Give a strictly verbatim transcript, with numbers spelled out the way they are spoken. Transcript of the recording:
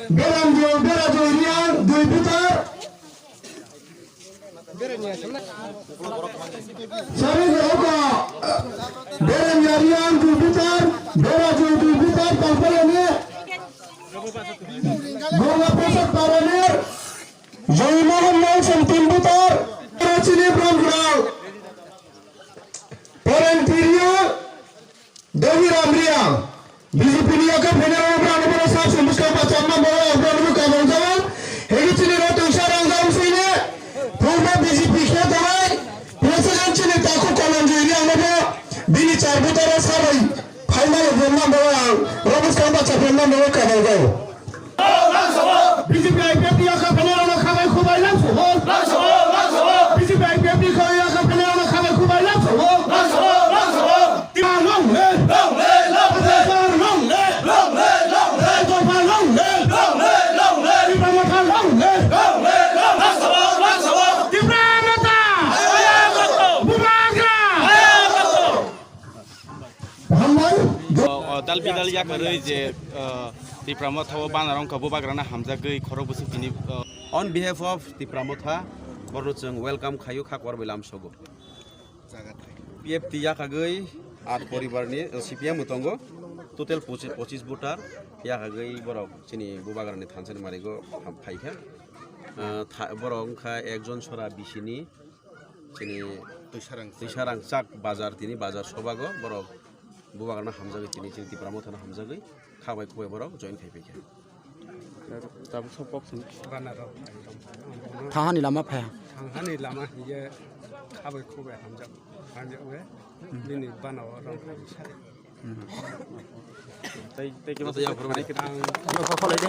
Beramjoi, Berajoi Reang, dui voter. Sari ni oko, Beramjoi Reang, dui voter, Berajoi, dui voter, Pangpalani, Ganga Prasad Parani, Joy Mohan Mangsom, tin voter, Rachini Bromgrang, Peren Tiria, Devi Ramria, B J P ni yakha phainai rao no brang no bono sab song buskang bacham ma bawa ang brang no kabo jao. Hegi chini rao tongsa rang jao sini. Purba B J P khe tawai. President chini takhu Kolonjoi Reang no bo. Bini char buta rao sabai. Phaima le bom ma bawa ang. Rao buskang bacham ma bawa kabo jao. B J P I P F ni yakha phainai rao no khabai khubai lamsao. B J P I P F ni yakha phainai rao no khabai khubai lamsao. Tipra long live! Long live! Long live! Tipra long live! Long live! Long live! Tipra Motha long live! Long live! Long live! Tipra Motha! Bubagra! Hambai. O, o, dal bidal yakarwi je, o, Tipra Motha o bana rong kha bubagra no hamjagwi khorok bwswk tini, o. On behalf of Tipra Motha, borno chwng welcome khaio, kha kwar bai lamsogo. P F T yakhagwi at poribar ni, o, C P M bo tongo. Total pochi-, pochis voter yakhagwi borok chini bubagra ni thansa ni marigo ham phaikha. O, tha-, borok wngkha ekjon sora bisini. Chini Tuisarangchak. Tuisarangchak bazar, tini bazar sobago borok bubagra no hamjagwi, tini chini Tipra Motha no hamjagwi khabai khubai borok join khai paikha. Tabuk sopok sini. Thanghani lama phai. Thanghani lama hiye khabai khubai hamjak, hamjak we. Hmm. Bini bana o rong phai. Hmm. Tei, tei khe joto ma ya phai phai ang. Ano kha kholai de.